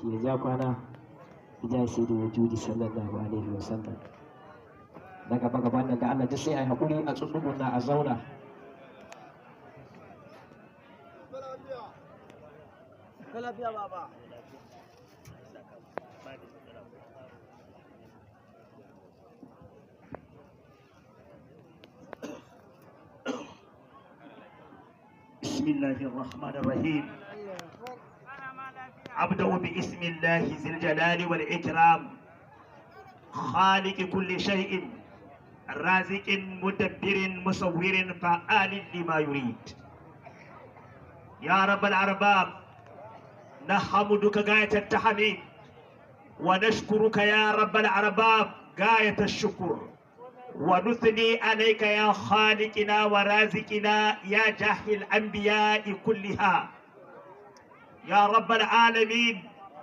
Ya ja kwana, ya sai da wujudi sallallahu alaihi wa sallam. Na gaba gaban nan da Allah duk sai a yi haƙuri a tsutsuguna a zauna. بسم الله الرحمن الرحيم. أبدأ باسم الله ذي الجلال والإكرام، خالق كل شيء، رازق مدبر مصور فعال لما يريد. يا رب الأرباب، نحمدك غاية التحميد، ونشكرك يا رب الأرباب غاية الشكر، ونثني عليك يا خالقنا ورازقنا يا جاه الأنبياء كلها. يا رب العالمين،